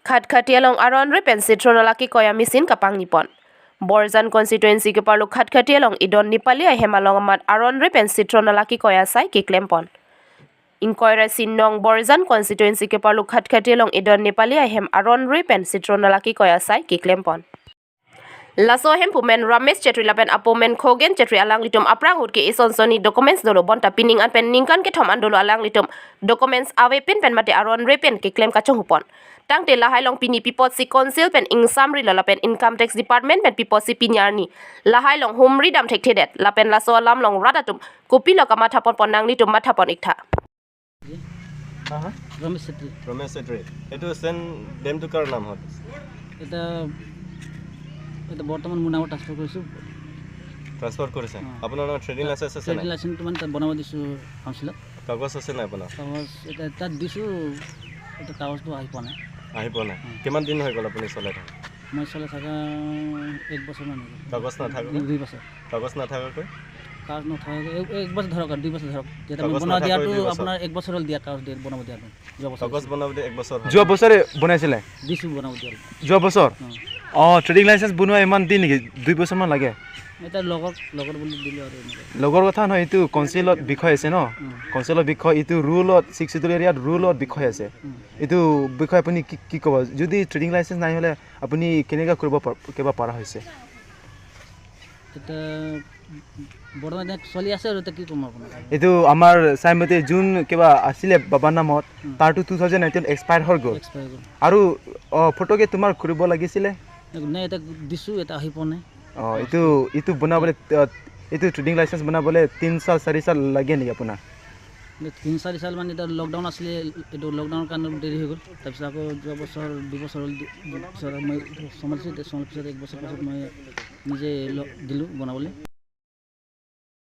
Khatkhati long aron ri pen citronala ki koya machine kapang nipon. Borjan constituency ke parlu Khatkhati long idon Nepali ahem along amat aron ri pen citronala ki koya sai ki klempon. Inquiry sin nong Borjan constituency ke parlu Khatkhati long idon Nepali ahem aron ri pen citronala ki koya sai ki klempon. Laso hem pumen Ramesh Chetri lapen apomen Khogen Chetri alang litum aprang hut ke ison soni documents dolo bonta pining an pen ningkan ke thom an dolo alang litum documents awe pin pen mate aron repen ke claim kachong hupon. Tang te lahai long pini pipot si council pen ing samri la lapen income tax department pen pipot si pinyarni lahai long humri dam thek thedet lapen laso alam long radatum kopi lo kama thapon ponang litum mathapon ikhtha. Ramesh Chetri. Ramesh Chetri, এইটো চেন ডেমটো কাৰ নাম হ'ল? এতিয়া এতিয়া বৰ্তমান মোৰ নামত transfer কৰিছোঁ। Transfer কৰিছে? অঁ। আপোনাৰ নামত ট্ৰেডিং লাইচেঞ্চ আছে ট্ৰেডিং নাই? লাইচেঞ্চটো মানে তাত বনাব দিছোঁ কাউন্সিলত। কাগজ আছে নাই আপোনাৰ? কাগজ এতিয়া তাত দিছোঁ, এতিয়া কাগজটো আহি পোৱা নাই। আহি পোৱা নাই? কিমান দিন হৈ গ'ল আপুনি চলাই থকা? মই চলাই থকা এক বছৰমান হৈ গ'ল। কাগজ নাথাকাকৈ? 2 বছৰ। কাগজ নাথাকাকৈ? কাগজ নথকাকৈ এক বছৰ ধৰক আৰু 2 বছৰ ধৰক। যেতিয়া মই কাগজ বনাব নাথাকাকৈ দিয়াটো 2 বছৰ। আপোনাৰ এক বছৰ হ'ল দিয়া, কাগজ দিয়া বনাব দিয়াটো যোৱা বছৰ। কাগজ বনাবলৈ এক বছৰ হ'ল? যোৱা বছৰে বনাইছিলে? দিছোঁ বনাব দিয়া। যোৱা বছৰ? অঁ। অঁ, ট্ৰেডিং লাইচেঞ্চ বনোৱা ইমান দিন নেকি? 2 বছৰমান লাগে? এতিয়া লগৰ লগৰ বুলি দিলোঁ আৰু এনেকৈ। লগৰ কথা নহয়, এইটো কাউন্সিলত বিষয় আছে ন। কাউন্সিলৰ বিষয়, এইটো ৰুলত, ছিক্স চিডুল এৰিয়াত ৰুলত বিষয় আছে। এইটো বিষয় আপুনি কি কি ক'ব? যদি ট্ৰেডিং লাইচেঞ্চ নাই হ'লে আপুনি কেনেকৈ কৰিব কিবা পৰা হৈছে? এতিয়া বৰ্তমান এতিয়া চলি আছে আৰু এতিয়া কি ক'ম আপোনাক? এইটো আমাৰ চাইমতে যোন কিবা আছিলে বাবাৰ নামত, তাৰটো 2019 এক্সপায়াৰ হৈ গ'ল। এক্সপায়াৰ গ'ল। আৰু অঁ, ফটোকে তোমাৰ কৰিব লাগিছিলে। নাই, এতিয়া দিছোঁ, এতিয়া আহি পোৱা নাই। অঁ, এইটো বনাবলৈ, এইটো ট্ৰেডিং লাইচেঞ্চ বনাবলৈ 3 চাল 4 চাল লাগে নেকি আপোনাৰ? 3-4 চাল মানে এতিয়া লকডাউন আছিলে, এইটো লকডাউনৰ কাৰণে দেৰি হৈ গ'ল। তাৰপিছত আকৌ যোৱা বছৰ 2 বছৰ হ'ল, পিছত মই চম্ভালিছোঁ। এতিয়া চম্ভালাৰ পিছত এক বছৰ পাছত মই নিজে দিলোঁ বনাবলৈ।